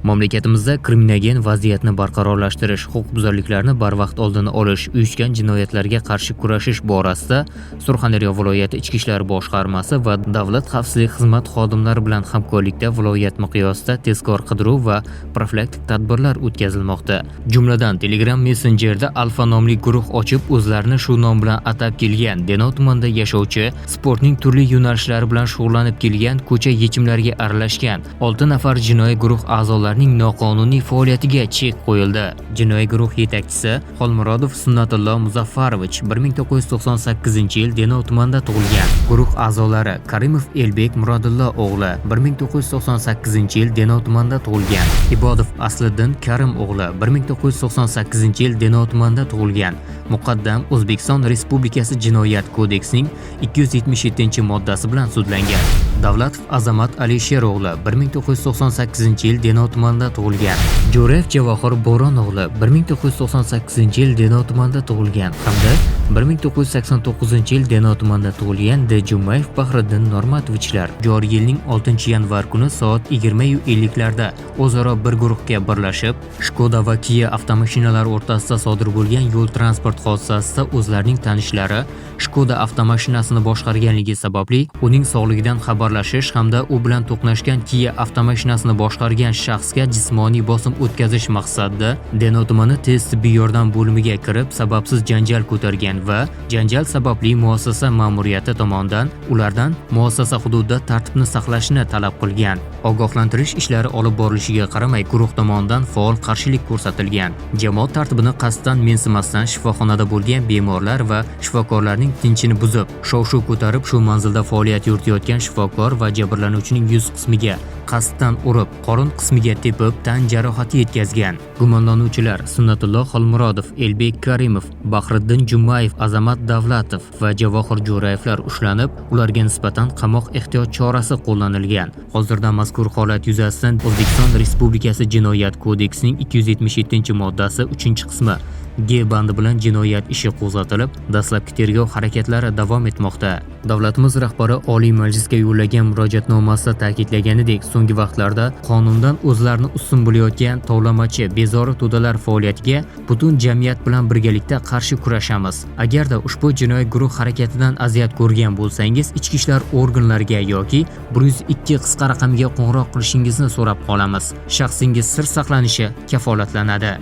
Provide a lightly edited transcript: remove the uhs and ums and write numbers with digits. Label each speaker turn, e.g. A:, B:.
A: Mamlakatimizda kriminogen vaziyatni barqarorlashtirish, huquqbuzarliklarni barvaqt oldini olish, uyushgan jinoyatlarga qarshi kurashish borasida Surxondaryo viloyati Ichki ishlar boshqarmasi va Davlat xavfsizlik xizmati xodimlari bilan hamkorlikda viloyat miqyosida tezkor qidiruv va profilaktik tadbirlar o'tkazilmoqda. Jumladan, Telegram messenjerida Alfa nomli guruh ochib, o'zlarini shu nom bilan atab kelgan Denov tumanida yashovchi, sportning turli yo'nalishlari bilan shug'ullanib kelgan, ko'cha yechimlariga aralashgan 6 nafar jinoiy guruh a'zolarining noqonuniy faoliyatiga chek qo'yildi. Jinoiy guruh yetakchisi Xolmurodov Sunnatullo Muzaffarovich 1998-yil Denov tumanida tug'ilgan. Guruh a'zolari Karimov Elbek Murodillo o'g'li 1998-yil Denov tumanida tug'ilgan. Ibodov Asliddin Karim o'g'li 1998-yil Denov tumanida tug'ilgan. Muqaddam O'zbekiston Respublikasi Jinoyat kodeksining 277-moddasi bilan sudlangan. Davlatov Azamat Alisher o'g'li 1998-yil Denov tumanida tug'ilgan. Jo'rayev Javohir Bo'ron o'g'li 1998-yil Denov tumanida tug'ilgan hamda 1989-yil Denov tumanida tug'ilgan D. Jumayev Bahriddin Normatovichlar joriy yilning 6-yanvar kuni soat 20:50 larda o'zaro bir guruhga birlashib, Škoda va Kia avtomashinalari o'rtasida sodir bo'lgan yo'l transport hodisasida o'zlarining tanishlari Škoda avtomashinasini boshqarganligi sababli uning sog'ligidan xabarlashish hamda u bilan to'qnashgan Kia avtomashinasini boshqargan shaxsga jismoniy bosim o'tkazish maqsadida Denov tumani tez tibbiy yordam bo'limiga kirib, sababsiz janjal ko'targan va janjal sababli muassasa ma'muriyati tomonidan ulardan muassasa hududida tartibni saqlashni talab qilgan. Ogohlantirish ishlari olib borilishiga qaramay, guruh tomonidan faol qarshilik ko'rsatilgan. Jamoat tartibini qasddan mensimasdan shifoxonada bo'lgan bemorlar va shifokorlarning tinchini buzib, shov-shuv ko'tarib, shu manzilda faoliyat yuritayotgan shifokor va jabrlanuvchining yuz qismiga qasddan urib, qorin qismiga tepib, tan jarohati yetkazgan. Gumonlanuvchilar Sunnatullo Xolmurodov, Elbek Karimov, Bahriddin Jumayev, Azamat Davlatov va Javohir Jo'rayevlar ushlanib, ularga nisbatan qamoq ehtiyot chorasi qo'llanilgan. Hozirda mazkur holat yuzasidan O'zbekiston Respublikasi Jinoyat kodeksining 277-moddasi 3-qismi G bandi bilan jinoyat ishi qo'zg'atilib, dastlabki tergov harakatlari davom etmoqda. Davlatimiz rahbari Oliy Majlisga yo'llagan murojaatnomasida ta'kidlaganidek, so'nggi vaqtlarda qonundan o'zlarini ustun bilayotgan tovlamachi, bezori to'dalar faoliyatiga butun jamiyat bilan birgalikda qarshi kurashamiz. Agarda ushbu jinoiy guruh harakatidan aziyat ko'rgan bo'lsangiz, ichki ishlar organlariga yoki 102 qisqa raqamiga qo'ng'iroq qilishingizni so'rab qolamiz. Shaxsingiz sir saqlanishi kafolatlanadi.